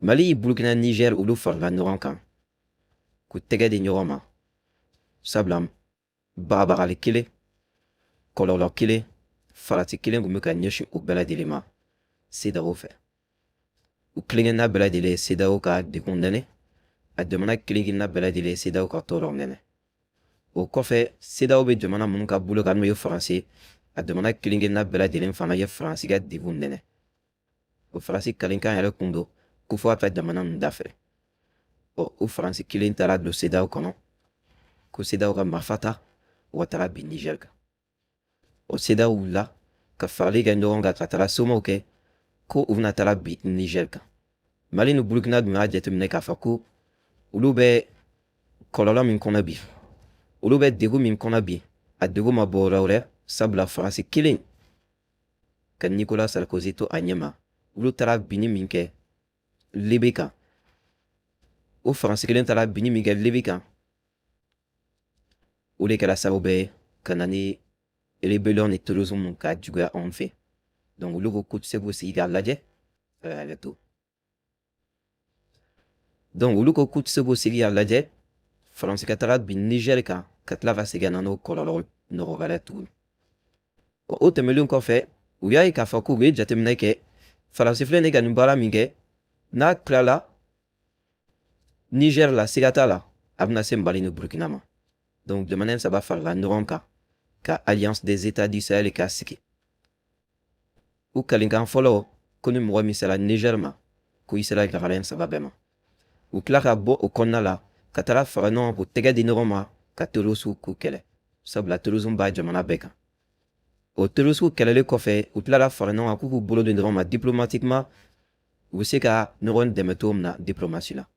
Mali, Burkina, Niger, olu farala ɲɔgɔn kan k'u tɛgɛ di ɲɔgɔn ma, sabula bagabagali kelen, kɔlɔlɔ kelen, farati kelen tun bɛ ka ɲɛsin u bɛɛ lajɛlen ma CEDEAO fɛ. U kelenkelenna bɛɛ lajɛlen ye CEDEAO ka degun nɛnɛ, a jamana kelenkelenna bɛɛ lajɛlen ye CEDEAO ka tɔɔrɔ nɛnɛ. O kɔfɛ, CEDEAO bɛ jamana minnu ka bolo kan, n'o ye Faransi, a jamana kelenkelenna bɛɛ lajɛlen fana ye Faransi ka degun nɛnɛ. O Faransi kalenkan yɛrɛ kun don ko fo a ka jamana ninnu dafɛ. Ɔ, o Faransi kelen taara don CEDEAO kɔnɔ ko CEDEAO ka marifa ta, u ka taga bin Niger kan. O CEDEAO wulila ka farali kɛ ɲɔgɔn kan ka taga somaw kɛ ko u bɛna taga bin Niger kan. Mali ni Burukina dun y'a jateminɛ k'a fɔ ko olu bɛ kɔlɔlɔ min kɔnɔ bi, olu bɛ degun min kɔnɔ bi, a degun ma bɔ yɔrɔ wɛrɛ, sabula Faransi kelen ka Nicolas Sarkozy to a ɲɛma, olu taara binni min kɛ Libi kan, o Faransi kelen taara binni min kɛ Libi kan, o de kɛra sababu ye ka na ni rébellion ni terrorisme ka juguya anw fɛ. Donc olu ko k'u tɛ se k'u sigi k'a lajɛ, hakɛ to. Donc olu ko k'u tɛ se k'u sigi k'a lajɛ Faransi ka taga bin Niger kan, ka tila ka segin ka na n'o kɔlɔlɔ nɔgɔ wɛrɛ tuguni. O tɛmɛnen kɔfɛ, u y'a ye k'a fɔ k'u ye jateminɛ kɛ, Faransi filɛ nin ka nin baara min kɛ, n'a tilala Niger la, siga t'a la, a bɛna se Mali ni Burukina ma. Donc jamana in saba farala ɲɔgɔn kan ka Alliance des États du Sahel ka sigi. U kalenkan fɔlɔ ko ni mɔgɔ min sera Niger ma, ko i sera jamana in saba bɛɛ ma. U tila ka bɔ o kɔnɔna la ka taga fara ɲɔgɔn k'u tɛgɛ di ɲɔgɔn ma ka terroriste k'u kɛlɛ, sabula terrorisme b'a jamana bɛɛ kan. O terroriste kɛlɛlen kɔfɛ, u tilala fara ɲɔgɔn kan k'u k'u bolo di ɲɔgɔn ma diplomatiquement, u bɛ se ka ɲɔgɔn dɛmɛ cogo min na diplomatie la.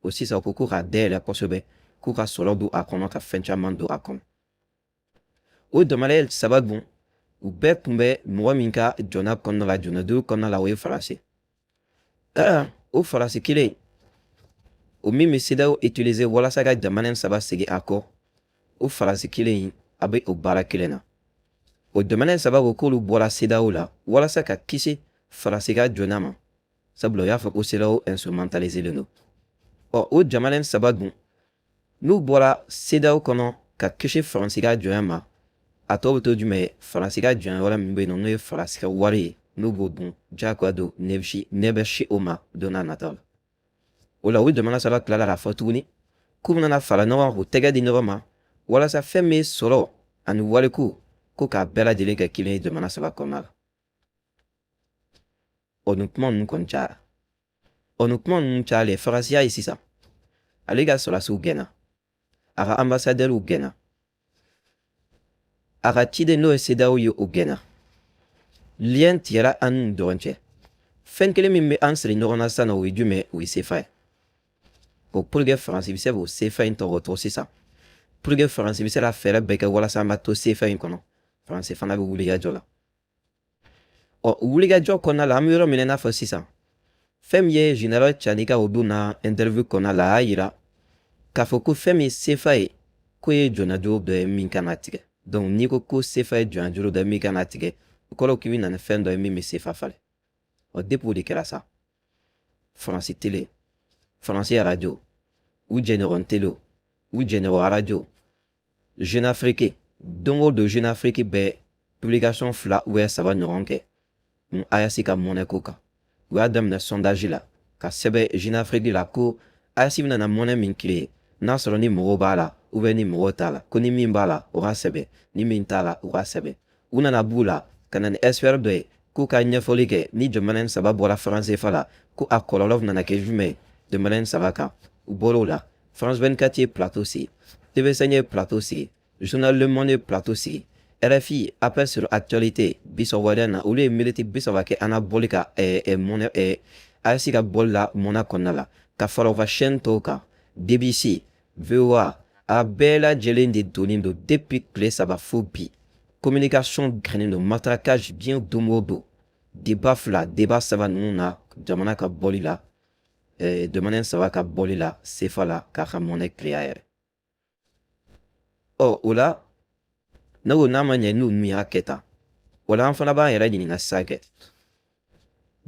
O sisan, u ko k'u ka dayɛlɛ kosɛbɛ, k'u ka sɔrɔ don a kɔnɔ, ka fɛn caman don a kɔnɔ. O jamana saba dun, u bɛɛ tun bɛ mɔgɔ min ka jɔnya kɔnɔna la, jɔnya duuru kɔnɔna la, o ye Faransi. O Faransi kelen o min bɛ CEDEAO utiliser walasa ka jamana in saba segin a kɔ, o Faransi kelen a bɛ o baara kelen na. O jamana in saba ko k'olu bɔra CEDEAO la walasa ka kisi Faransi ka jɔnya ma, sabula u y'a fɔ ko CEDEAO instrumentalisé don. Ɔ, o jamana in saba dun, n'u bɔra CEDEAO kɔnɔ ka kisi Faransi ka jɔnya ma, a tɔ bɛ to jumɛn ye? Faransi ka jɔnya wɛrɛ min bɛ yen nɔ, n'o ye Faransi ka wari ye, n'u b'o dun, diyagoya don, ne bɛ si o ma don n'a nataw la. O la, o jamana saba tilala k'a fɔ tuguni k'u bɛna fara ɲɔgɔn kan k'u tɛgɛ di ɲɔgɔn ma walasa fɛn min ye sɔrɔ ani wariko, ko k'a bɛɛ lajɛlen kɛ kelen ye jamana saba kɔnɔna la. Ɔ, nin kuma ninnu kɔni cayara. Ɔ, nin kuma ninnu cayalen, Faransi y'a ye sisan ale ka sɔrɔdasiw gɛnna, a ka ambassadɛriw gɛnna, a ka ciden n'o ye CEDEAO ye, o gɛnna, lien tigɛra an n'u ɲɔgɔn cɛ. Fɛn kelen min bɛ an siri ɲɔgɔn na sisan, o ye jumɛn? O ye CFA ye. O pour que Faransi bɛ se k'o CFA in tɔgɔtɔ sisan, pour que Faransi bɛ se ka fɛɛrɛ bɛɛ kɛ walasa an ka to CFA in kɔnɔ, Faransi fana bɛ wulikajɔ la. Ɔ, wulikajɔ kɔnɔna la, an bɛ yɔrɔ min na i n'a fɔ sisan, fɛn min ye général Tiani ka o don na interview kɔnɔna la, a y'a yira k'a fɔ ko fɛn min ye CFA ye, k'o ye jɔnjuru dɔ ye min kana tigɛ. Donc n'i ko ko CFA ye jɔnjuru dɔ ye min kana tigɛ, o kɔrɔ k'i bɛ na ni fɛn dɔ ye min bɛ CFA falen. Ɔ, depuis o de kɛra sa, Faransi télé, Faransi radio, u jɛɲɔgɔn télé, u jɛɲɔgɔn radio, Jeune Afrique, don o don Jeune Afrique bɛ publication fila ou saba ɲɔgɔn kɛ AES ka monnaie ko kan. U y'a daminɛ sondage la ka sɛbɛn Jeune Afrique la ko AES bɛna na monnaie min créer, n'a sɔrɔ ni mɔgɔw b'a la ou bien ni mɔgɔw t'a la, ko ni min b'a la, o ka sɛbɛn, ni min t'a la, o ka sɛbɛn. U nana b'u la ka na ni expert dɔ ye k'u ka ɲɛfɔli kɛ ni jamana in saba bɔra franc CFA la, ko a kɔlɔlɔ nana kɛ jumɛn ye jamana in saba kan. U bɔr'o la, France 24 ye plateau sigi, TV5 ye plateau sigi, journal Le Monde ye plateau sigi, RFI appel sur actualité bi sɔgɔmada in na, olu ye miniti 30 kɛ an na bɔli ka monnaie AES ka bɔli la monnaie kɔnɔna la, ka fara u ka chaîne tɔw kan, BBC, VOA, a bɛɛ lajɛlen de donnen don depuis tile 3 fo bi. Communication gɛnnen don, matraquage diɲɛ don o don, débat fila, débat saba ninnu na, jamana ka bɔli la, jamana in saba ka bɔli la CFA la k'a ka monnaie créer a yɛrɛ. Ɔ, o la, ne ko n'a ma ɲɛ n'u min y'a kɛ tan, o la an fana b'an yɛrɛ ɲininka sisan kɛ,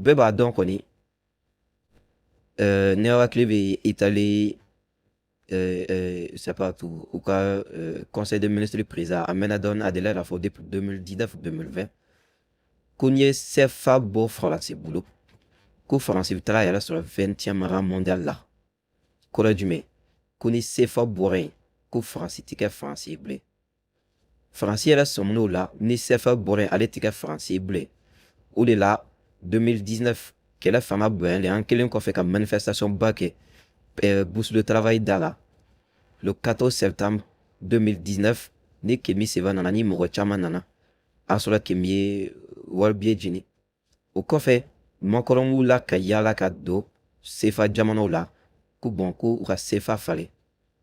bɛɛ b'a dɔn kɔni. Ne hakili bɛ Italie, c'est pas tout, u ka conseil des ministres président a mɛnna dɔɔni, a delila k'a fɔ depuis 2019 2020 ko n'i ye CFA bɔ Faransi bolo, ko Faransi bɛ taga yɛrɛ sɔrɔ 20e rang mondial la. Kɔrɔ ye jumɛn? Ko ni CFA bɔra yen, ko Faransi tɛ kɛ Faransi ye bilen. Faransi yɛrɛ sɔmin'o la, ni CFA bɔra yen, ale tɛ kɛ Faransi ye bilen. O de la, 2019 kɛlɛ fanga bonyalen, an kɛlen kɔfɛ ka manifestation ba kɛ Bourse de travail da la le 14 septembre 2019, ni Kemi Seba nana, ni mɔgɔ caman nana, a sɔrɔ Kemi ye wari billet jeni. O kɔfɛ, Macron wulila ka yaala ka don CFA jamanaw la ko bon, ko u ka CFA falen,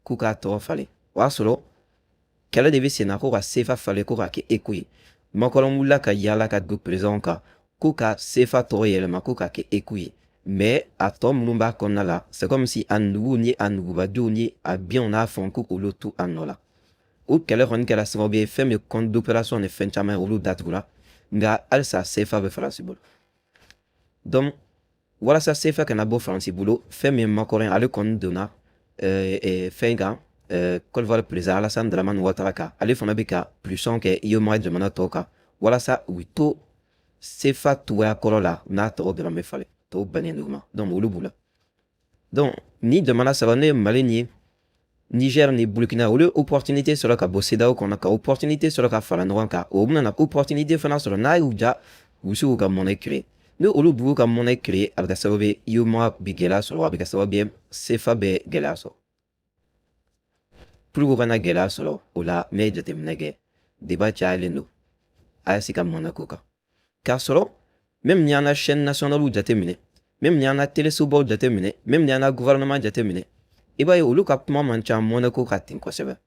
k'u k'a tɔgɔ falen. O y'a sɔrɔ kɛlɛ de bɛ sen na ko ka CFA falen, ko k'a kɛ éco ye. Macron wulila ka yaala ka don président kan ko ka CFA tɔgɔ yɛlɛma, ko k'a kɛ éco ye. Mais a tɔ minnu b'a kɔnɔna la, c'est comme si a nugu ni a nugubadenw ni a bienw n'a fɛnw, ko k'olu to a nɔ la. O kɛlɛ kɔni kɛra sababu ye, fɛn min compte d'opération ni fɛn caman ye, olu datugura. Nka halisa CFA bɛ Faransi bolo. Donc walasa CFA kana bɔ Faransi bolo, fɛn min ye Macron ye, ale kɔni donna fɛn kan, Côte d'Ivoire président Alassane Dramane Ouattara kan. Ale fana bɛ ka pression kɛ UEMOA jamana tɔw kan walasa u bɛ to CFA cogoya kɔrɔ la, n'a tɔgɔ dɔrɔn bɛ falen, tɔw bannen d'u ma. Donc olu b'u la. Donc ni jamana saba, ne ye Mali ni Niger ni Burkina, olu ye opportunité sɔrɔ ka bɔ CEDEAO kɔnɔ, ka opportunité sɔrɔ ka fara ɲɔgɔn kan. O bɛna opportunité fana sɔrɔ, n'a y'u ja, u bɛ se k'u ka monnaie créer. Ni olu b'u ka monnaie créer, a bɛ kɛ sababu ye UEMOA bɛ gɛlɛya sɔrɔ, a bɛ kɛ sababu ye CFA bɛ gɛlɛya sɔrɔ. Pour que u kana gɛlɛya sɔrɔ o la, ne ye jateminɛ kɛ, débat cayalen don AES ka monnaie ko kan. K'a sɔrɔ même ni y'an ka chaîne nationale jateminɛ, même ni y'an ka télésobaw jateminɛ, même ni y'an ka gouvernement jateminɛ, i b'a ye olu ka kuma man ca monnaie ko kan ten kosɛbɛ.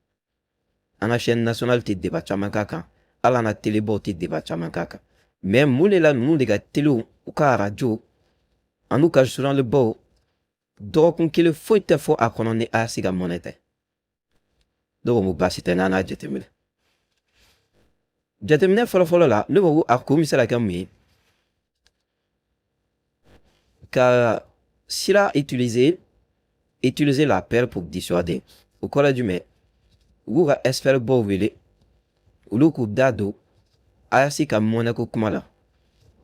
An ka chaîne nationale tɛ débat caman k'a kan, hali an ka télébaw tɛ débat caman k'a kan. Mais mun de la ninnu de ka téléw, u ka arajo an'u ka journalbaw, dɔgɔkun kelen foyi tɛ fɔ a kɔnɔ ni AES ka monnaie tɛ? Ne ko baasi tɛ n'an n'a jateminɛ. Jateminɛ fɔlɔ-fɔlɔ la, ne ko a kun bɛ se ka kɛ mun ye? Ka sira utiliser la peur pour dissuader. O kɔrɔ ye jumɛn? U b'u ka expert baw wele, olu k'u da don AES ka monnaie ko kuma la.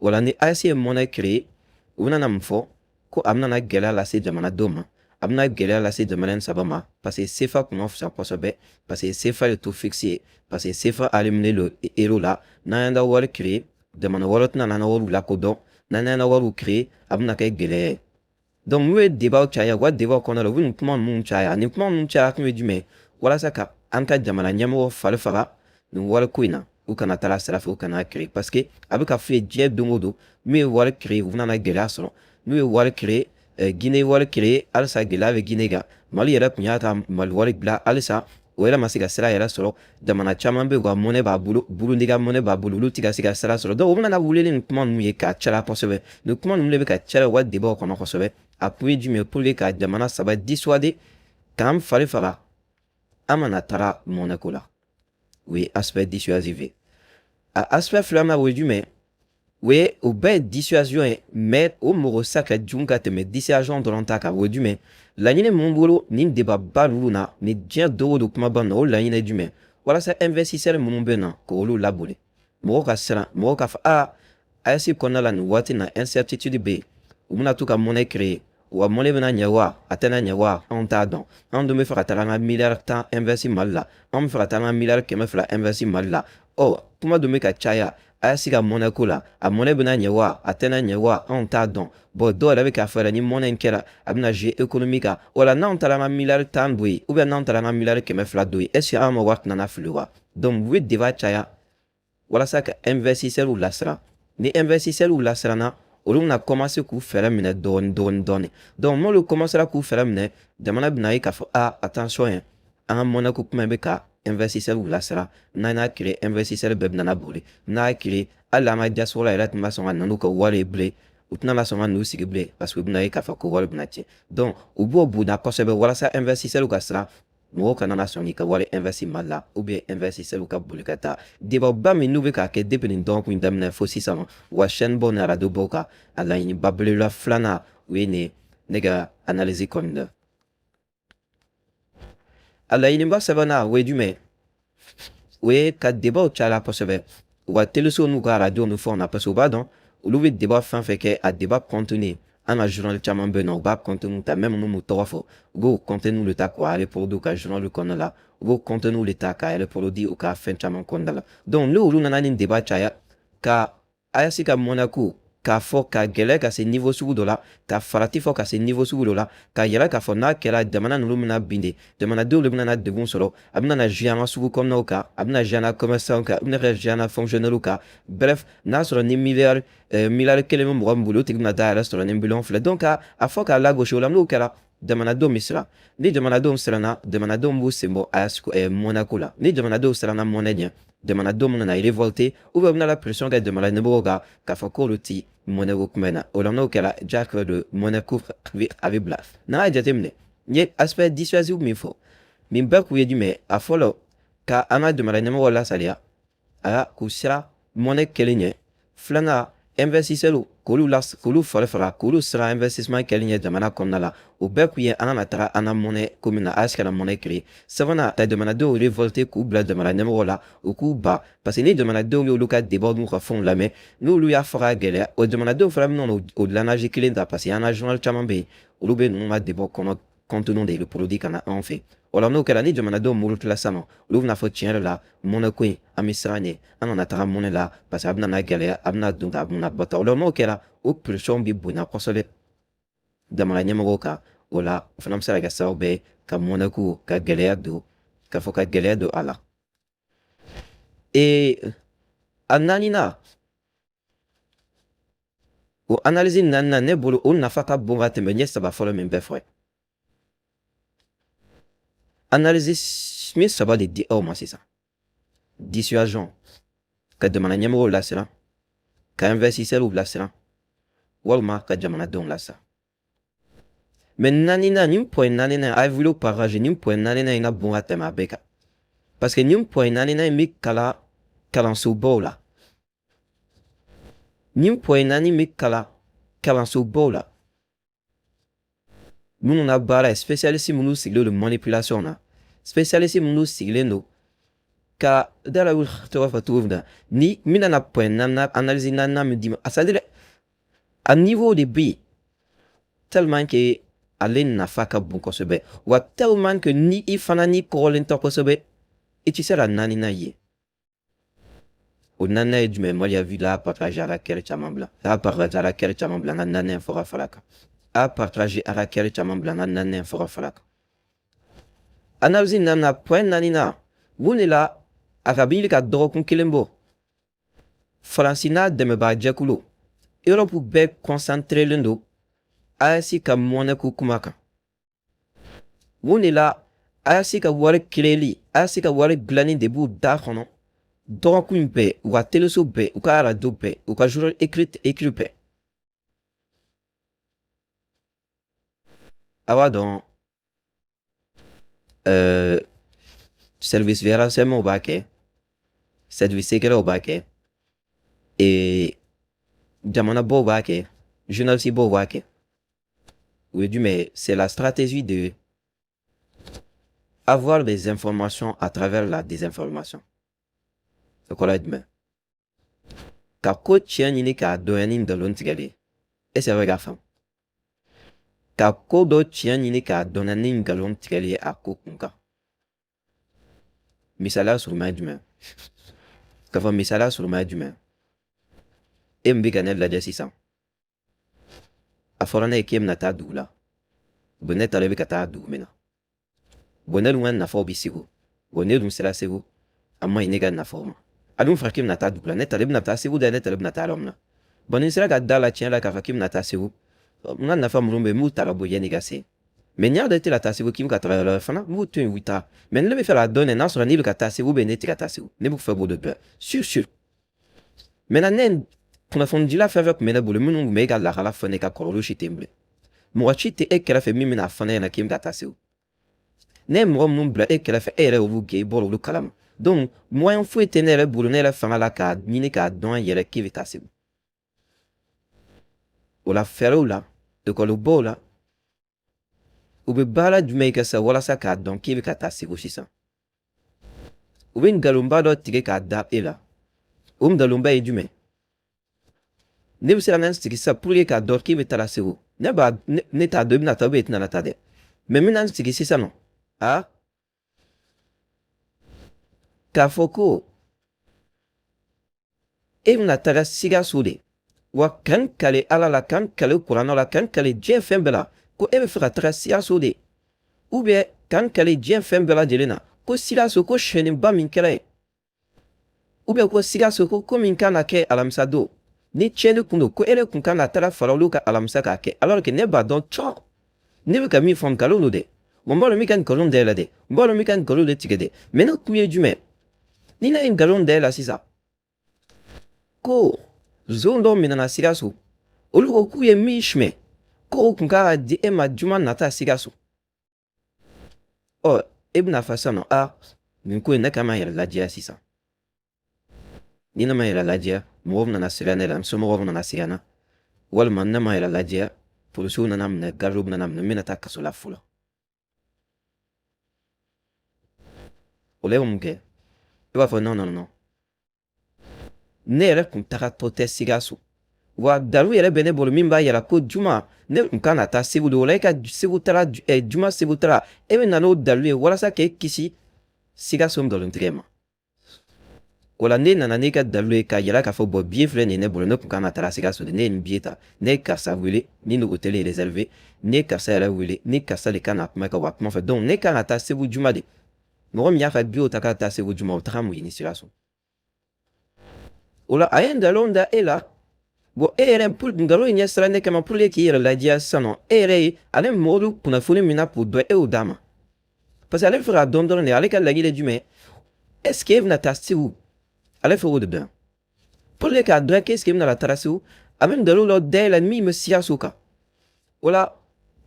Wala ni AES ye monnaie créer, u bɛna na mun fɔ? Ko a bɛna gɛlɛya lase jamanadenw ma, a bɛna gɛlɛya lase jamana in saba ma, parce que CFA kun ka fisa kosɛbɛ, parce que CFA ye taux fixe ye, parce que CFA aligné don euro la. N'an y'an ka wari créer, jamana wɛrɛ tɛna n'an ka wariw lakodɔn. N'an y'an ka wariw créer, a bɛna kɛ gɛlɛya ye. Donc n'u ye débat caya u ka débat kɔnɔna la, u bɛ nin kuma ninnu caya. Nin kuma ninnu caya kun ye jumɛn ye? Walasa ka an ka jamana ɲɛmɔgɔ fari faga nin wariko in na, u kana taga sira fɛ, u kana créer, parce que a bɛ ka f'u ye diɲɛ don o don, n'u ye wari créer, u bɛna gɛlɛya sɔrɔ. N'u ye wari créer, Guinée wari créer, halisa gɛlɛya bɛ Guinée kan. Mali yɛrɛ tun y'a ka Mali wari bila, halisa o yɛrɛ ma se ka sira yɛrɛ sɔrɔ. Jamana caman bɛ yen, u ka monnaie b'a bolo, Burundi ka monnaie b'a bolo, olu tɛ ka se ka sira sɔrɔ. Donc u bɛna wuli ni nin kuma ninnu ye k'a caya kosɛbɛ. Nin kuma ninnu de bɛ ka caya u ka débat kɔnɔ kosɛbɛ. A kun ye jumɛn ye? Pour que ka jamana saba dissuader k'an fari faga, an mana taga monnaie ko la. O ye aspect dissuasif ye. A aspect filanan, o ye jumɛn? O ye, o bɛɛ ye dissuasion ye, mais o mɔgɔ sa ka jugu ka tɛmɛ dissuasion dɔrɔn ta kan. O ye jumɛn? Laɲini mun bolo nin débat ba ninnu na, ni diɲɛ don o don kumaba na, o laɲini ye jumɛn? Walasa investisseur minnu bɛ na, k'olu laboli, mɔgɔw ka siran, mɔgɔw ka fɔ aa, AES kɔnɔna la nin waati na, incertitude bɛ yen, u bɛna to ka monnaie créer wa, monnaie bɛna ɲɛ wa, a tɛna ɲɛ wa, anw t'a dɔn. Anw dun bɛ fɛ ka taga an ka miliyari 10 investi Mali la, anw bɛ fɛ ka taa an ka miliyari 200 investi Mali la. Ɔ kuma dun bɛ ka caya AES ka monnaie ko la, a monnaie bɛna ɲɛ wa, a tɛna ɲɛ wa, anw t'a dɔn. Bon, dɔw yɛrɛ bɛ k'a fɔ yɛrɛ, ni monnaie in kɛra, a bɛna jouer économie kan. O la, n'anw taara an ka miliyari 10 don yen, ou bien n'anw taara an ka miliyari 200 don yen, est ce que an ma wari tɛna na fili wa? Donc u bɛ débat caya walasa ka investisseurs lasiran. Ni investisseurs lasiranna, olu bɛna commencer k'u fɛɛrɛ minɛ dɔɔni dɔɔni dɔɔni. Donc n'olu commencera k'u fɛɛrɛ minɛ, jamana bɛna ye k'a fɔ a attention ye, an ka monnaie ko kuma bɛ ka investisseurs lasiran. N'an y'a créer, investisseurs bɛɛ bɛna boli. N'a y'a créer, hali an ka diaspora yɛrɛ tun ma sɔn ka na n'u ka wari ye bilen, u tɛna sɔn ka n'u sigi bilen, parce que u bɛna ye k'a fɔ ko wari bɛna tiɲɛ. Donc u b'o bonya kosɛbɛ walasa investisseurs ka siran, mɔgɔw kana na sɔn k'i ka wari investi Mali la, ou bien investisseurs ka boli ka taa. Débat ba min n'u bɛ k'a kɛ depuis nin dɔgɔkun in daminɛ fo sisan, wa chaîne baw ni radio baw kan, a laɲiniba belebeleba filanan, o ye nin ye. Ne ka analyse kɔni na, a laɲiniba sabanan, o ye jumɛn? O ye ka débatw caya kosɛbɛ u ka teleso n'u ka arajo ni fɛnw na, parce que u b'a dɔn olu bɛ débat fɛn fɛn kɛ, a débat contenu, an ka journal caman bɛ yen nɔ, u b'a contenu ta, même n'u m'u tɔgɔ fɔ, u b'o contenu de ta k'o reproduire u ka journal kɔnɔna la, u b'o contenu de ta k'a reproduire u ka fɛn caman kɔnɔna la. Donc n'olu nana nin débat caya ka AES ka monnaie ko k'a fɔ ka gɛlɛya ka se niveau sugu dɔ la, ka farati fɔ ka se niveau sugu dɔ la, ka yɛlɛ k'a fɔ n'a kɛra, jamana ninnu bɛna bin de, jamanadenw de bɛna na degun sɔrɔ, a bɛna na jouer an ka sugu kɔnɔnaw kan, a bɛna jouer an ka commerçants kan, a bɛna jouer an ka fonctionnaires kan. Bref, n'a sɔrɔ ni miliyari 1 bɛ mɔgɔ min bolo, o tigi bɛna taa yɛrɛ sɔrɔ ni miliyɔn 2. Donc a fɔ k'a lagosi o la, n'o kɛra, jamanadenw bɛ siran. Ni jamanadenw siranna, jamanadenw b'u sen bɔ AES monnaie ko la. Ni jamanadenw siranna monnaie ɲɛ, jamanadenw bɛna na révolter ou bien u bɛna la pression kɛ jamana ɲɛmɔgɔw kan k'a fɔ k'olu ti monnaie ko kuma in na. O la, n'o kɛra, diyagoya de monnaie ko a bɛ bila. N'an y'a jateminɛ, n ye aspect dissuasif min fɔ, nin bɛɛ kun ye jumɛn ye? A fɔlɔ, ka an ka jamana ɲɛmɔgɔw lasaliya a k'u siran monnaie kɛlen ɲɛ. Filanan, investisseurs, k'olu la, k'olu fari faga, k'olu siran investissement kɛli ɲɛ jamana kɔnɔna la. O bɛɛ kun ye an kana taga an ka monnaie ko min na, AES kana monnaie créer. Sabanan, ka jamanadenw révolter, k'u bila jamana ɲɛmɔgɔ la, u k'u ban, parce que ni jamanadenw y'olu ka débat n'u ka fɛnw lamɛn, n'olu y'a fɔ ka gɛlɛya, o jamanadenw fana bɛna o langage kelen ta, parce que an ka journal caman bɛ yen, olu bɛ ninnu ka débat kɔnɔ contenu de reproduire ka na anw fɛ. O la, n'o kɛra, ni jamanadenw murutila sisan nɔ, olu bɛna fɔ tiɲɛ yɛrɛ la, monnaie ko in, an bɛ siran ɲɛ, an kana taga monnaie la, parce que a bɛna na gɛlɛya, a bɛna don, a bɛna bɔ ta. O la, n'o kɛra, o pression bɛ bonya kosɛbɛ jamana ɲɛmɔgɔw kan. O la, o fana bɛ se ka kɛ sababu ye ka monnaie ko ka gɛlɛya don, ka fɔ ka gɛlɛya don a la. A naaninan, o analyse naaninan, ne bolo, o nafa ka bon ka tɛmɛ n ye saba fɔlɔ min bɛɛ fɔ ye. Analyse min saba de di aw ma sisan: dissuasion, ka jamana ɲɛmɔgɔw lasiran, ka investisseurs lasiran, walima ka jamanadenw lasiran. Mais naaninan, nin point naaninan, a ye vidéo partage. Nin point naaninan in ka bon ka tɛmɛ a bɛɛ kan, parce que nin point naaninan in bɛ kalan kalansobaw la. Nin point naani bɛ kalan kalansobaw la, minnu na baara ye spécialiste minnu sigilen don manipulation na, spécialiste minnu sigilen don ka dala tɔgɔ fɔ cogo min na. Ni n bɛna na point naaninan, analyse naaninan min d'i ma, c'est à dire a niveau de bɛ yen tellement que ale nafa ka bon kosɛbɛ, wa tellement que ni i fana ni kɔgɔlen tɛ kosɛbɛ, i tɛ se ka naaninan ye. O naaninan ye jumɛn? Mali vidéo a partage, a ka kɛrɛ caman bila, a partage, a ka kɛrɛ caman bila, n ka naaninan fɔ ka fara a kan. A partage, a ka kɛrɛ caman bila, n ka naaninan fɔ ka fara a kan. Analyse naaninan, point naaninan, mun de la a ka bɛ ka dɔgɔkun kelen bɔ, Faransi n'a dɛmɛbaa jɛkulu Europe bɛɛ concentrelen don AES ka monnaie ko kuma kan? Mun de la AES ka wari créeli, AES ka wari dilanni de b'u da kɔnɔ dɔgɔkun in bɛɛ, u ka teleso bɛɛ, u ka arajo bɛɛ, u ka journal écrit bɛɛ? A b'a dɔn, service de renseignement b'a kɛ, service secret b'a kɛ, jamanabaw b'a kɛ, journaliste baw b'a kɛ. O ye jumɛn ye? C'est la stratégie de avoir des informations à travers la désinformation. O kɔrɔ ye jumɛn? Ka ko tiɲɛ ɲini k'a dɔn ni nkalon tigɛli ye. Est ce que a bɛ k'a faamu? Ka ko dɔ tiɲɛ ɲini k'a dɔn ni nkalon tigɛli ye a ko kun kan. Misaliya surunman ye jumɛn? K'a fɔ misaliya surunman ye jumɛn? E min bɛ ka ne lajɛ sisan, a fɔra ne ye k'e bɛna taa dugu la. Bon, ne taara, i bɛ ka taa dugu min na, bon, ne dun ka nafaw bɛ Segu. Bon, ne dun sera Segu, a ma ɲi ne ka nafaw ma. A dun fɔra k'e bɛna taa dugu la, ne taara, i bɛna taa Segu dɛ, ne taara, i bɛna taa yɔrɔ min na. Bon, ni n sera ka da la tiɲɛ la k'a fɔ k'i bɛna taa Segu, n ka nafa minnu bɛ yen, n b'u ta ka bɔ yanni i ka se. Mais n'i y'a dɔn i tɛ ka taa Segu, k'i bɛ ka taga yɔrɔ wɛrɛ fana, n b'u to yen, u bɛ taa. Mais ne bɛ fɛ k'a dɔn de, n'a sɔrɔ n'i bɛ ka taa Segu, ne tɛ ka taa Segu, ne bɛ fɛ k'o de dɔn sûr sûr. Maintenant, ne kunnafonidila fɛn fɛn tun bɛ ne bolo, minnu tun bɛ e ka lakala fɔ ne ka kɔrɔ, olu si tɛ yen bilen. Mɔgɔ si tɛ e kɛrɛfɛ min bɛna fɔ ne ɲɛna k'i bɛ ka taa Segu. Ne ye mɔgɔ minnu bila e kɛrɛfɛ, e yɛrɛ y'olu gɛn, i bɔra olu kalama. Donc moyen foyi tɛ ne yɛrɛ bolo, ne yɛrɛ fanga la, k'a ɲini k'a dɔn yɛrɛ k'i bɛ taa Segu. O la, fɛɛrɛw la, ekɔlibaw la, U bɛ baara jumɛn kɛ sisan walasa k'a dɔn k'e bɛ ka taa Segu sisan? U bɛ nkalonba dɔ tigɛ k'a da e la. O nkalonba ye jumɛn? Ne bɛ se ka na n sigi sisan pour que k'a dɔn k'e bɛ taa Segu. Ne b'a ne t'a dɔn i bɛna taa ou bien i tɛna taa dɛ, mais n bɛna n sigi sisan nɔ a k'a fɔ ko e bɛna taga Sikaso de wa, ka n kale Ala la, ka n kale Kuranɛ la, ka n kale diɲɛ fɛn bɛɛ la ko e bɛ fɛ ka taga Sikaso de, ou bien ka n kale diɲɛ fɛn bɛɛ lajɛlen na ko Sikaso ko sonyɛniba min kɛra yen, ou bien ko Sikaso ko ko min kan ka kɛ alamisa don, ni tiɲɛni kun don, ko e de kun kan ka taga fara olu kan alamisa k'a kɛ, alors que ne b'a dɔn cɔ ne bɛ ka min fɔ nkalon don dɛ. N b'a dɔn min ka nkalon da e la dɛ, n b'a dɔn min ka nkalon de tigɛ dɛ. Mais ne kun ye jumɛn? Ni ne ye nkalon da e la sisan ko zon dɔ minɛna Sikaso, olu ko k'u ye min suɲɛ, ko o kun kan ka di e ma juma nata Sikaso, ɔ e bɛna fɔ sisan nɔ: a nin ko in, ne kan ma yɛrɛ lajɛya sisan. Ni ne ma yɛrɛ lajɛya, mɔgɔw nana siran ne la, n somɔgɔw nana siran na, walima ne ma yɛrɛ lajɛya, polisiw nana minɛ, garidiw nana minɛ, n bɛna taa kaso la fɔlɔ. O la e bɛ mun kɛ? I b'a fɔ: non, non, non, ne yɛrɛ kun tagatɔ tɛ Sikaso wa, dalu yɛrɛ bɛ ne bolo min b'a yira ko juma ne kun kan ka taa Segu de. O la e ka Segu taara juma, Segu taara, e bɛ na n'o dalu ye walasa k'e kisi Sikaso nkalontigɛ ma. O la ne nana n'i ka dalu ye k'a yira k'a fɔ: bon, billet filɛ nin ye ne bolo, ne kun kan ka taga Sikaso de, ne ye nin billet ta, ne ye karisa wele, ni nin hôtel réservé, ne ye karisa yɛrɛ wele, ni karisa de kan ka kuma kɛ wa kuma fɛ. Donc ne kan ka taa Segu juma de. Mɔgɔ min y'a ka billet ta k'a taa Segu juma, o taga mun ɲini Sikaso? O la a ye nkalon da e la. Bon, e yɛrɛ, pour nkalon in ɲɛ sira ne kama, pour que k'i yɛrɛ ladiya sisan nɔ, e yɛrɛ ye ale mɔgɔ bɛ kunnafoni min na k'o dɔn, e y'o d'a ma, parce que ale bɛ fɛ k'a dɔn dɔrɔn de. Ale ka laɲini ye jumɛn? Est ce que e bɛna taa Segu? Ale fɛ k'o de dɔn. Pour que k'a dɔn qu'est ce que e bɛna taa Segu, a bɛ nkalon dɔ da e la min bɛ Sikaso kan. O la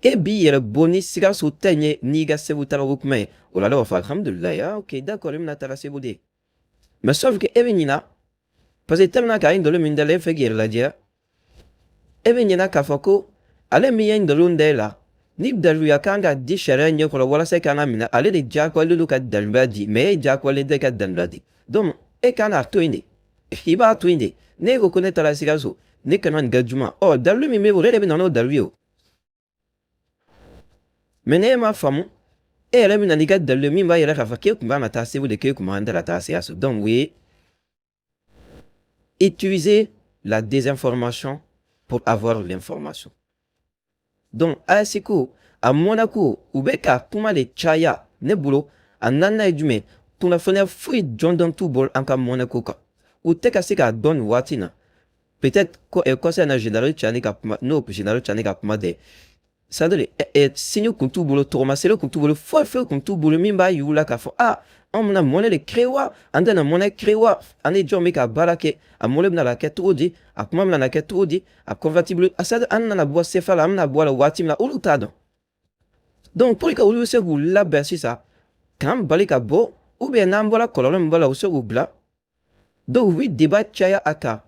e b'i yɛrɛ bɔ ni Sikaso ta in ye n'i ka Segu tagako kuma ye. O la ale b'a fɔ: alhamdulilayi, ah ok, d'accord, e bɛna taga Segu de. Mais sauf que e bɛ ɲina, parce que tellement k'a ye nkalon min da la, e fɛ k'i yɛrɛ lajɛya, e bɛ ɲina k'a fɔ ko ale min ye nkalon da e la, ni daluya kan ka di sariya ɲɛkɔrɔ walasa e kan ka minɛ, ale de diyagoyalen don ka daluya di, mais e diyagoyalen tɛ ka daluya di. Donc e kan k'a to yen de, i b'a to yen de. Ne ko ko ne taara Sikaso, ne kana nin kɛ juma, ɔ dalu min bɛ bolo, e de bɛ na n'o dalu ye o. Mais ne m'a faamu, e yɛrɛ bɛ na n'i ka dalu ye min b'a yira k'a fɔ k'e tun b'a na taa Segu de, k'e kun b'an tɛ ka taa Sikaso. Donc o ye utiliser la désinformation pour avoir l'information. Donc AES ko a mɔnna ko u bɛ ka kuma de caya ne bolo. A naaninan ye jumɛn? Kunnafoniya foyi jɔnjɔn t'u bolo an ka mɔnɛ ko kan. U tɛ ka se k'a dɔn nin waati in na. Peut-être ko kɔsa in na, général Tiani ka kuma, n'o général Tiani ka kuma tɛ, c'est à dire signe kun t'u bolo, tɔgɔmasere kun t'u bolo, foyi foyi kun t'u bolo min b'a yir'u la k'a fɔ: ah, anw bɛna monnaie de créer wa, an tɛna monnaie créer wa, an ni jɔn bɛ ka baara kɛ, a monnaie bɛna kɛ cogo di, a kuma bɛna kɛ cogo di, a convertible a, c'est à dire an nana bɔ CFA la, an bɛna bɔ a la waati min na, olu t'a dɔn. Donc pour que olu bɛ se k'u labɛn sisan k'an bali ka bɔ, ou bien n'an bɔra, kɔlɔlɔ min b'a la, u bɛ se k'u bila. Donc u bɛ débat caya a kan,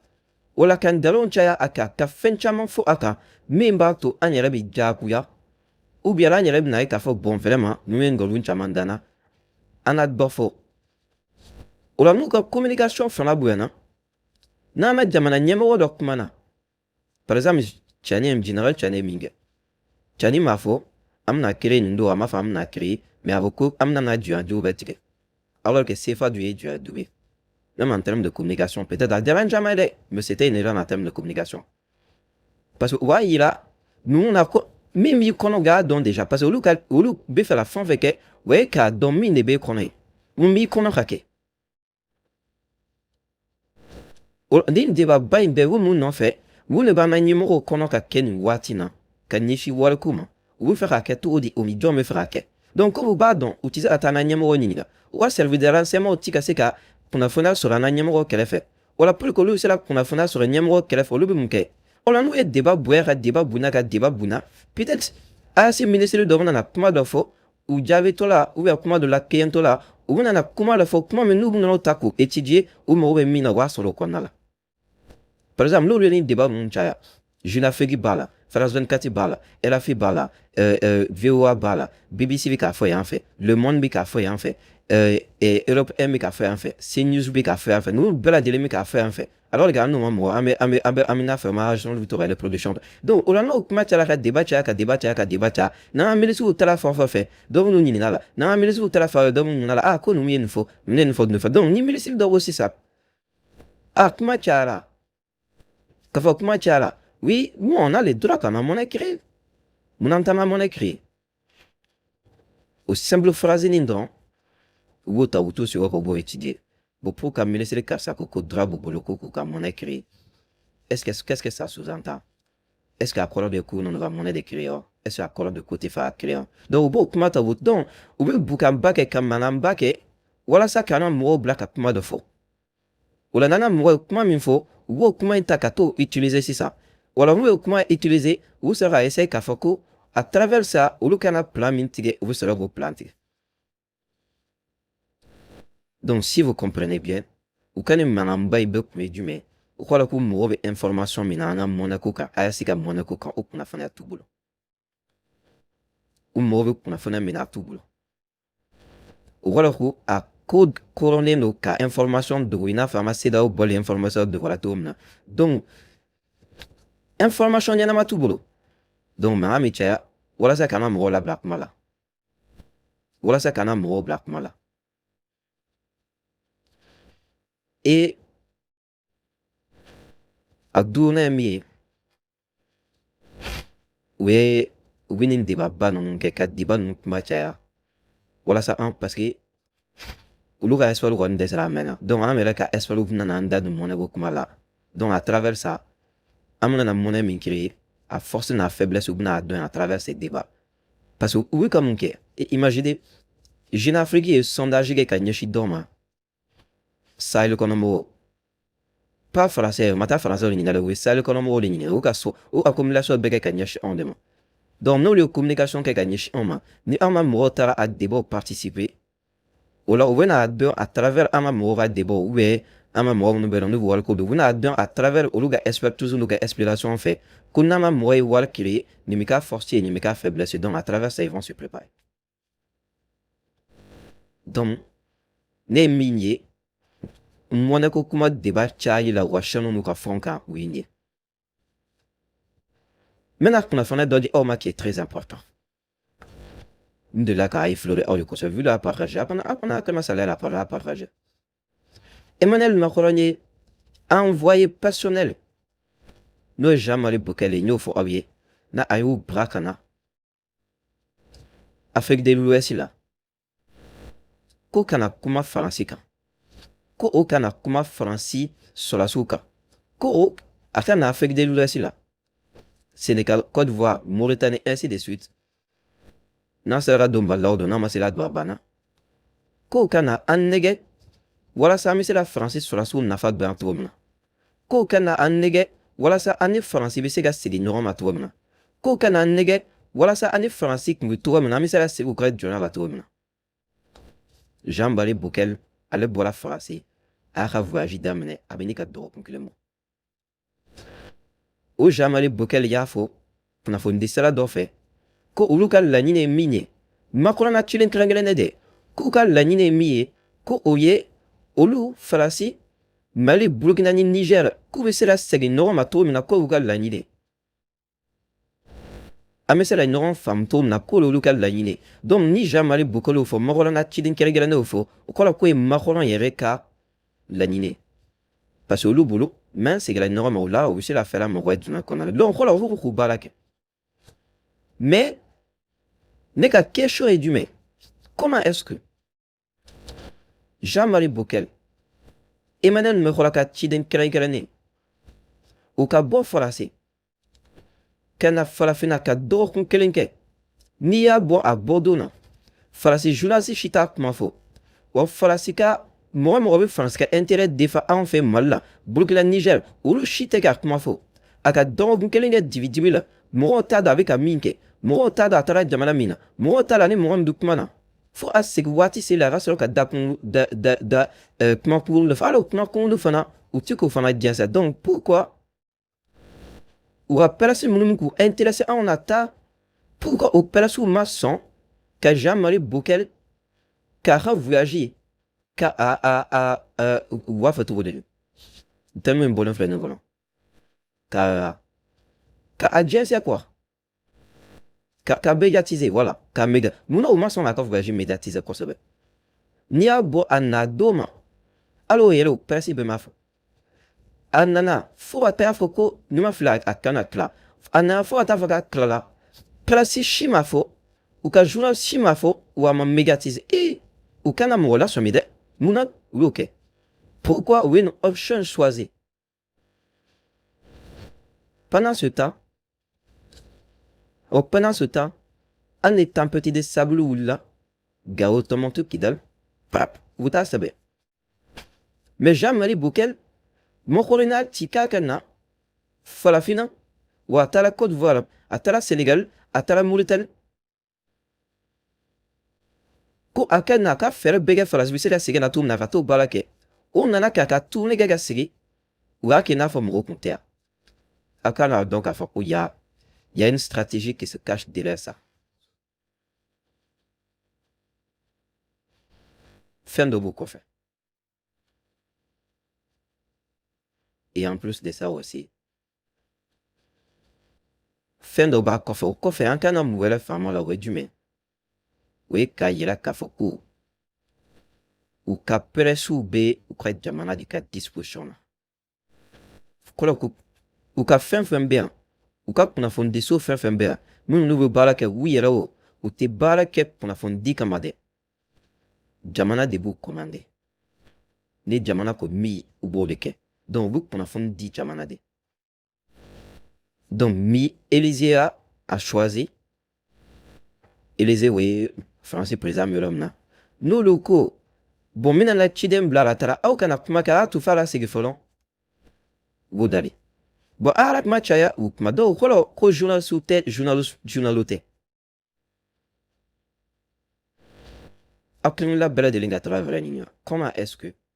wala ka nkalon caya a kan, ka fɛn caman fɔ a kan min b'a to an yɛrɛ bɛ diyagoya, ou bien an yɛrɛ bɛna ye k'a fɔ: bon, vraiment, ninnu ye nkalon caman danna an na dɔ fɔ. O la n'u ka communication fanga bonyana, n'an ma jamana ɲɛmɔgɔ dɔ kumana, par exemple Tiani, général Tiani ye min kɛ, Tiani m'a fɔ an bɛna créer nin don, a m'a fɔ an bɛna créer, mais a fɔ ko an bɛna jɔnjugu bɛɛ tigɛ, alors que CFA dun ye jɔnjugu ye. Même en termes de communication, peut-être a diyara caman ye dɛ, mais c'était une erreur en termes de communication, parce que u b'a yira ninnu na ko min b'i kɔnɔ, u y'a dɔn déjà, parce que olu ka olu bɛ fɛ ka fɛn fɛn kɛ, o ye k'a dɔn min de b'e kɔnɔ ye, mun b'i kɔnɔ ka kɛ. Nin débat ba in bɛɛ, u mun nɔfɛ? Mun de b'an ka ɲɛmɔgɔw kɔnɔ ka kɛ nin waati na ka ɲɛsin wariko ma? U bɛ fɛ k'a kɛ cogo di? O ni jɔn bɛ fɛ k'a kɛ? Donc comme u b'a dɔn, u tɛ se ka taa an ka ɲɛmɔgɔw ɲininka, u ka service de renseignement ti ka se ka kunnafoniya sɔrɔ an ka ɲɛmɔgɔw kɛrɛfɛ. O la pour que olu sera kunnafoniya sɔrɔ ɲɛmɔgɔ kɛrɛfɛ, olu bɛ mun kɛ? O la n'u ye débat bonya, ka débat bonya, ka débat bonya, peut-être AES ministre dɔ bɛna na kuma dɔ fɔ u jaabitɔ la, ou bien kuma dɔ la kɛɲɛtɔ la, u bɛna na kuma dɔ fɔ, kuma min n'u bɛna ta k'o étudier, u mago bɛ min na, u b'a sɔrɔ o kɔnɔna la. Par exemple, n'olu ye nin débat ninnu caya, Jeune Afrique b'a la, France 24 b'a la, RFI b'a la, VOA b'a la, BBC bɛ k'a fɔ yan fɛ, Le Monde bɛ k'a fɔ yan fɛ, et Europe 1 bɛ k'a fɔ yan fɛ, CNews bɛ k'a fɔ yan fɛ. Ninnu bɛɛ lajɛlen bɛ k'a fɔ yan fɛ, alors que an n'u ma mɔgɔ, an bɛ n'a fɛ an ma agence bɛ to ka reproduction. Donc o la, n'o kuma cayara, ka débat caya, ka débat caya, ka débat caya, n'an ka ministres taara fan fɛn fɛ, dɔ bɛ n'u ɲininka la. N'an ka ministres taara fan wɛrɛ, dɔ bɛ n'u ɲininka la: ah, ko ninnu ye nin fɔ, ninnu ye nin fɔ, nin fɔ. Donc ni ministre dɔ ko sisan: ah, kuma cayara, k'a fɔ kuma cayara, oui, nous on a le droit k'an ka monnaie créer, mun an t'an ka monnaie créer? O simple phrase nin dɔrɔn, u b'o ta, u t'o sigi k'o b'o étudier. Bon, pour ka ministre karisa ko ko droit b'u bolo ko k'u ka monnaie créer, est-ce que qu'est-ce que ça sous-entend? Est-ce que a kɔrɔ de k'u nana ka monnaie de créer wa? Est-ce que a kɔrɔ de ko tɛ fɛ a créer? Donc u b'o kuma ta, u donc u bɛ bukanba kɛ, ka mankanba kɛ, walasa k'an ka mɔgɔw bila ka kuma dɔ fɔ. O la, n'an ka mɔgɔw ye kuma min fɔ, u b'o kuma in ta ka t'o utiliser sisan. Wala n'u ye kuma utiliser, u bɛ sɔrɔ ka essayer k'a fɔ ko à travers ça, olu kana plan min tigɛ, u bɛ sɔrɔ k'o plan tigɛ. Donc si vous comprenez bien, u ka nin mankanba in bɛɛ kun ye jumɛn? O kɔrɔ ko mɔgɔw bɛ information min na an ka monnaie ko kan, AES ka monnaie ko kan, o kunnafoniya t'u bolo. U mago bɛ kunnafoniya min na, a t'u bolo. O kɔrɔ ko a ko kɔrɔlen don ka information dogo, i n'a fɔ an ma CEDEAO bɔli information dogora cogo min na. Donc information ɲɛnama t'u bolo. Donc mankan bɛ caya walasa kana mɔgɔw labila kuma la, walasa kana mɔgɔw bila kuma la. Et a duurunan ye min ye, u ye u bɛ nin débat ba ninnu kɛ, ka débat ninnu kuma caya, walasa an, parce que olu ka expert kɔni dɛsɛra a mɛnna. Donc an yɛrɛ ka expert bɛna an da don monnaie ko kuma la. Donc à travers ça, an bɛna na monnaie min créer, a force n'a faiblesse, u bɛna a dɔn à travers ces débats. Parce que u bɛ ka mun kɛ? Imaginez, Jeune Afrique ye sondage kɛ ka ɲɛsin dɔw ma Sahel kɔnɔ mɔgɔw, pas français, ma taa français de ɲininka dɛ, u ye Sahel kɔnɔ mɔgɔw de ɲininka. U ka so, u ka communication bɛɛ kɛ ka ɲɛsin anw de ma. Donc n'olu ye communication kɛ ka ɲɛsin anw ma, ni anw ma mɔgɔw taara a débat participer o la, u bɛna dɔn à travers an ka mɔgɔw ka débat, ou bien an ka mɔgɔ minnu bɛ yen nɔ n'u bɛ wariko dɔn, u bɛna dɔn à travers olu ka expertise n'u ka explication fɛ ko n'an ka mɔgɔ ye wari créer, nin bɛ k'a force ye, nin bɛ k'a faiblesse. Donc à travers ça, ils vont se préparer. Donc ne ye min ye monnaie ko kuma débat cayali la u ka chaîne n'u ka fɛnw kan, o ye nin ye. N bɛna kunnafoniya dɔ di aw ma qui est très important. N delila k'a effleurer aw ye kosɛbɛ, vu la partager, a kana kana salaya la partager. Emmanuel Macron ye envoyé personnel, n'o ye Jean-Marie Bockel ye, n y'o fɔ aw ye, n'a a y'u bila ka na Afrique de l'Ouest la, ko kana kuma Faransi kan, ko o kana kuma Faransi sɔrɔdasiw kan, ko o a ka na Afrique de l'Ouest la, Sénégal, Côte d'Ivoire, Mauritanie, ainsi de suite. N'a sera ka don Mali la, o don, n'a ma se ka don, a banna. K'o ka na an nɛgɛ walasa an bɛ se ka Faransi sɔrɔdasiw nafa dɔn cogo min na, k'o ka na an nɛgɛ walasa an ni Faransi bɛ se ka segin ɲɔgɔn ma cogo min na, k'o ka na an nɛgɛ walasa an ni Faransi tun bɛ cogo min na, an bɛ se ka segin u ka jɔnya la cogo min na. Jean-Marie Bockel, ale bɔra Faransi, a y'a ka voyage daminɛ, a bɛ ni ka dɔgɔkun kelen bɔ. O Jean-Marie Bockel y'a fɔ kunnafonidi sira dɔ fɛ ko olu ka laɲini ye min ye, Macron na cilen kɛrɛnkɛrɛnnen dɛ, k'u ka laɲini ye min ye, ko o ye olu Faransi, Mali, Burukina ni Niger, k'u bɛ se ka segin ɲɔgɔn ma cogo min na, k'o y'u ka laɲini. An bɛ se ka ɲɔgɔn faamu cogo min na, k'o y'olu ka laɲini. Donc ni Jean-Marie Bockel y'o fɔ, Macron na ciden kɛrɛnkɛrɛnnen y'o fɔ, o kɔrɔ k'o ye Macron yɛrɛ ka laɲini, parce que olu bolo n'an seginna ɲɔgɔn ma, o la u bɛ se ka fɛɛrɛ mɔgɔ ye dunan kɔnɔna la. Donc kɔrɔ olu k'u baara kɛ. Mais ne ka question ye jumɛn? Comment est-ce que Jean-Marie Bockel, Emmanuel Macron ka ciden kɛrɛnkɛrɛnnen, o ka bɔ Faransi ka na farafinna ka dɔgɔkun kelen kɛ, n'i y'a bɔ a bɔdon na, Faransi journaliste si t'a kuma fɔ wa? Faransi ka mɔgɔ mɔgɔ bɛ Faransi ka intérêt défend anw fɛ Mali la, Burukina, Niger, olu si tɛ k'a kuma fɔ. A ka dɔgɔkun kelen kɛ dibi-dibi la, mɔgɔw t'a dɔn a bɛ ka min kɛ, mɔgɔw t'a dɔn a taara jamana min na, mɔgɔw t'a la ni mɔgɔ min bɛ kuma na, fo a segin waati selen, a ka sɔrɔ ka dakun da da da kuma kunkurunin dɔ fɔ. Hali o kuma kunkurunin fana, u ti k'o fana jɛnsɛn. Donc pourquoi U ka presse minnu k'u intéressé anw na taa, pourquoi o presse ma sɔn ka Jean-Marie Bockel k'a ka voyage ka a u b'a fɔ cogo di, thème min bɔlen filɛ nin kɔnɔ, ka a jɛnsɛn quoi, ka médiatiser, voilà, ka média. Munna u ma sɔn k'a ka voyage médiatiser kosɛbɛ? N'i y'a bɔ a na don ma, hali o yɛrɛ, o presse bɛɛ m'a fɔ. A nana fo ka taa fɔ ko n'i ma fili, a kan na tila. A nana fo ka taa fɔ k'a tilala, presse si ma fɔ, u ka journal si ma fɔ, wa a ma médiatiser. Ee, u kana mɔgɔ lasɔmi dɛ. Munna u y'o kɛ? Pourquoi u ye nin option choisi? Pendant ce temps, oh, pendant ce temps, an ni tempête de sable wulila Gao, Tombouctou, Kidal, pap, u t'a sɛbɛn. Mais Jean-Marie Bockel mɔgɔ ci k'a ka na Farafinna, wa a taara Côte d'Ivoire, a taara Sénégal, a taara Mauritanie, ko a ka na a ka fɛɛrɛ bɛɛ kɛ Faransi bɛ se ka segin na cogo min na ka t'o baara kɛ. O nana k'a ka tournée kɛ ka segin, u y'a kɛ i n'a fɔ mɔgɔw kun tɛ yan. A ka n'a dɔn k'a fɔ ko y a une stratégie qui se cache derrière ça. Fɛn dɔ b'o kɔfɛ. Et en plus de ça aussi, fɛn dɔ b'a kɔfɛ. O kɔfɛ, an kan ka mun wɛrɛ faamu a la? O ye jumɛn? O ye k'a yira k'a fɔ ko u ka pressew bɛ u ka jamana de ka disposition na. Kɔrɔ ko u ka fɛn fɛn bɛ yan, u ka kunnafonidiso fɛn fɛn bɛ yan, minnu n'u bɛ baara kɛ u yɛrɛ, o u tɛ baara kɛ kunnafonidi kama dɛ, jamana de b'u commander. Ni jamana ko min, u b'o de kɛ. Donc u bɛ kunnafoni di jamana de. Donc mi Élysée a choisi, Élysée, o ye Faransi président min yɔrɔ min na, n'olu ko bon, n bɛna na ciden bila ka taga, aw kana kuma kɛ, a y'a to f'a ka segin fɔlɔ, u b'o dali. Bon, a yɛrɛ kuma caya, u kuma dɔw kɔrɔ ko journaliste tɛ, journaliste journal tɛ. Aw kelenkelenna bɛɛ lajɛlen ka taga wɛrɛ ɲininka, comment est-ce que